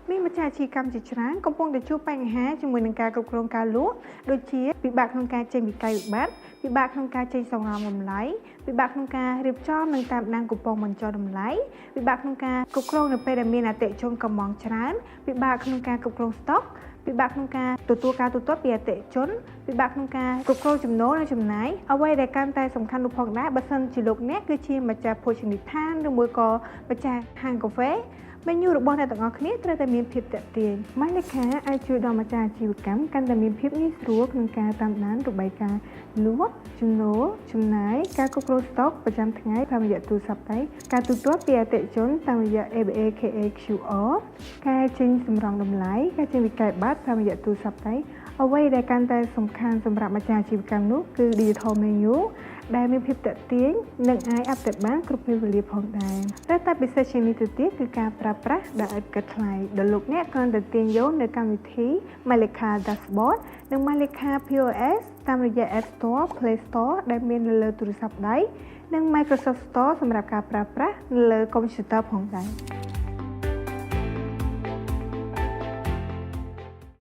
មានម្ចាស់អាជីវកម្មជាច្រើនកំពុងតែជួបបញ្ហាជាមួយនឹងការគ្រប់គ្រងការលក់ដូចជាពិបាកក្នុងការចេញវិក័យវិបត្តិពិបាកក្នុងការចេញសំរាមតម្លៃពិបាកក្នុងការរៀបចំនិងតាមដានគូប៉ុងបញ្ចុះតម្លៃពិបាកក្នុងការគ្រប់គ្រងនៅពេលដែលមានអតិថិជនកម្មង់ច្រើនពិបាកក្នុងការគ្រប់គ្រងស្តុកពិបាកក្នុងការទទួលការទូទាត់ពីអតិថិជនពិបាកក្នុងការគ្រប់គ្រងចំណូលនិងចំណាយអ្វីដែលកាន់តែសំខាន់នោះផងដែរបើសិនជាលោកអ្នកគឺជាម្ចាស់ភោជនីយដ្ឋានឬមួយក៏ម្ចាស់ហាងកាហ្វេ menu របស់អ្នកទាំងអស់គ្នាត្រូវតែមានភាពទាក់ទាញ។ Malekha អាចជួយដល់ម្ចាស់អាជីវកម្មកាន់តែមានភាពងាយស្រួលក្នុងការតាមដានរបាយការណ៍លក់ចំណូលចំណាយការគ្រប់គ្រងស្តុកប្រចាំថ្ងៃតាមរយៈទូរស័ព្ទដៃការទូទាត់ពីអតិថិជនតាមរយៈ ABA KA QR ការចេញសម្រង់តម្លៃការចេញវិក័យប័ត្រតាមរយៈទូរស័ព្ទដៃអ្វីដែលកាន់តែសំខាន់សម្រាប់ម្ចាស់អាជីវកម្មនោះគឺ Digital Menu ដែលមានភាពទាក់ទាញនិងអាច update បានគ្រប់ពេលវេលាផងដែរតែតែពិសេសជាងនេះទៅទៀតគឺការប្រើប្រាស់ដែលឥតគិតថ្លៃដល់លោកអ្នកគ្រាន់តែទាញយកនៅកម្មវិធី Malekha Dashboard និង Malekha POS តាមរយៈ App Store, Play Store ដែលមាននៅលើទូរស័ព្ទដៃនិង Microsoft Store សម្រាប់ការប្រើប្រាស់នៅលើកុំព្យូទ័រផងដែរ។